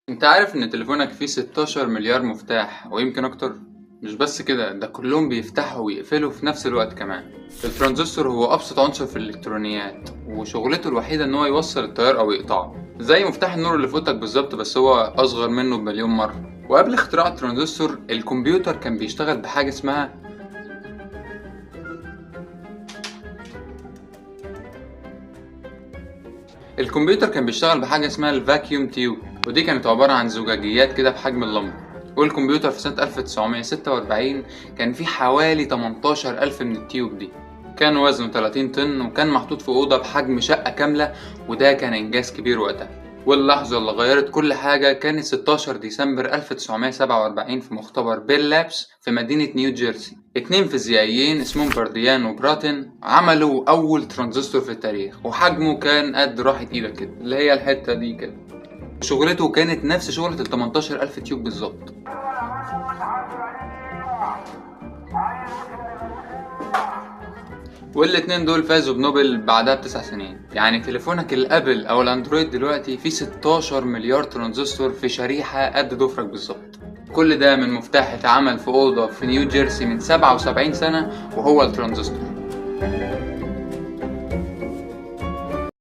انت عارف ان تليفونك فيه 16 مليار مفتاح ويمكن اكتر؟ مش بس كده، ده كلهم بيفتحوا ويقفلوا في نفس الوقت كمان. الترانزستور هو ابسط عنصر في الالكترونيات، وشغلته الوحيدة ان هو يوصل التيار او يقطعه، زي مفتاح النور اللي في اوضتك بالظبط، بس هو اصغر منه بمليون مرة. وقبل اختراع الترانزستور الكمبيوتر كان بيشتغل بحاجة اسمها ال vacuum tube، ودي كانت عبارة عن زجاجيات كده بحجم اللمبة. والكمبيوتر في سنة 1946 كان فيه حوالي 18,000 من ال tube دي، كان وزنه 30 طن وكان محطوط في أوضة بحجم شقة كاملة، وده كان إنجاز كبير وقتها. واللحظة اللي غيرت كل حاجة كانت 16 ديسمبر 1947 في مختبر بيل لابس في مدينة نيو جيرسي. اتنين فيزيائيين اسمهم بارديان وبراتن عملوا أول ترانزستور في التاريخ، وحجمه كان قد راحة إيدك كده، اللي هي الحتة دي كده. شغلته كانت نفس شغلة ال 18,000 tube بالظبط. والاتنين دول فازوا بنوبل بعدها ب9 سنين. يعني تليفونك الابل او الاندرويد دلوقتي فيه 16 مليار ترانزستور في شريحة قد ضفرك بالظبط. كل ده من مفتاح اتعمل في أوضة في نيو جيرسي من 77 سنة، وهو الترانزستور.